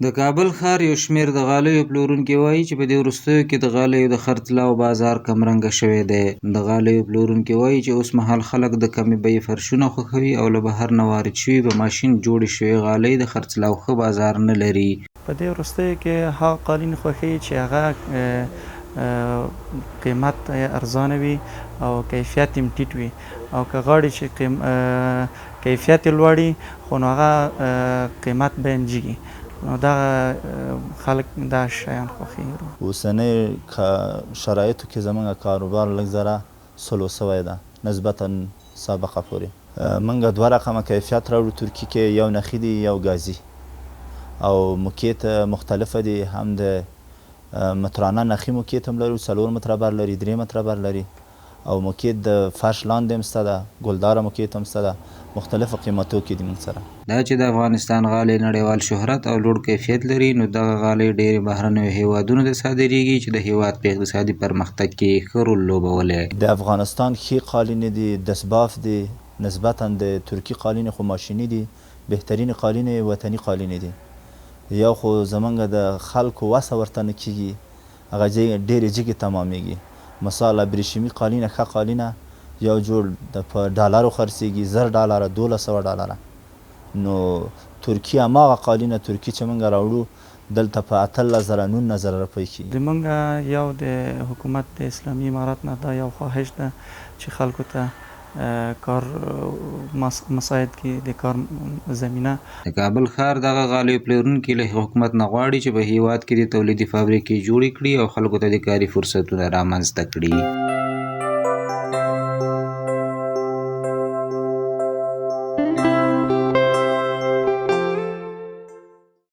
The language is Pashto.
د کابل ښار یو شمېر د غالیو پلورونکي وايي چې په دې وروستیو کې د غالیو د خرڅلاو بازار کمرنګه شوی دی. د غالیو پلورونکي وايي چې اوسمهال خلک د کمې بیې فرشونه خوښوي او له بهر نه وارد شوي په ماشین جوړې شوې غالۍ د خرڅلاو ښه بازار نه لري. په دې وروستیو کې هغه قالین خوښوي چې هغه قیمت یې ارزانه وي او کیفیت یې هم ټیټ وي او که غواړي چې کیفیت یې لوړ وي خو نو هغه قیمت به یې جګي نو دغه خلک دا شیان خوښوي. اوسنی شرایطو کې زمونږ کاروبار لږ ذره سلو سوی ده نسبتا سابقه پورې. مونږ دوه رقمه کیفیت راوړو ترکي کې یو نخي دي یو ګازي او موکیت مختلفه دي هم د مترانه نخي موکیت هم لرو څلور متره بر لري درې متره بر لري او موکیت د فرش لاندې هم سته ده ګلداره موکیت هم سته ده مختلفو قیمتو کې دي مونږ سره. دا چې د افغانستان غالۍ نړیوال شهرت او لوړ کیفیت لري، نو دغه غالۍ ډېرې بهرنیو هېوادونو ته صادرېږي چې د هېواد په اقتصادي پرمختګ کې یې ښه رول لوبولی. د افغانستان ښې قالینې دي دسباف دي نسبتا د ترکي قالینې خو ماشیني دي بهترینې قالینې وطني قالینې دي یو خو زمونږ د خلکو وسه ورته نه کیږي هغه ډېرې جګې تمامېږي. مثال ابریشمي قالینه ښه قالینه یو جوړ په ډالرو خرڅېږي 1000 ډالره 1200 ډالره. نو ترکي هماغه قالینه ترکي چې موږ راوړو دلته په 18,000 19,000 روپۍ کېږي. د مونږ یو د حکومت د اسلامي امارت نه دا یو خواهش ده چې خلکو ته کار مساعد کړي د کار زمینه. د کابل ښار دغه غالیو پلورونکي له حکومت نه غواړي چې په هېواد کې دې تولیدي فابریکې جوړې کړي او خلکو ته دې کاري فرصتونه رامنځته کړي.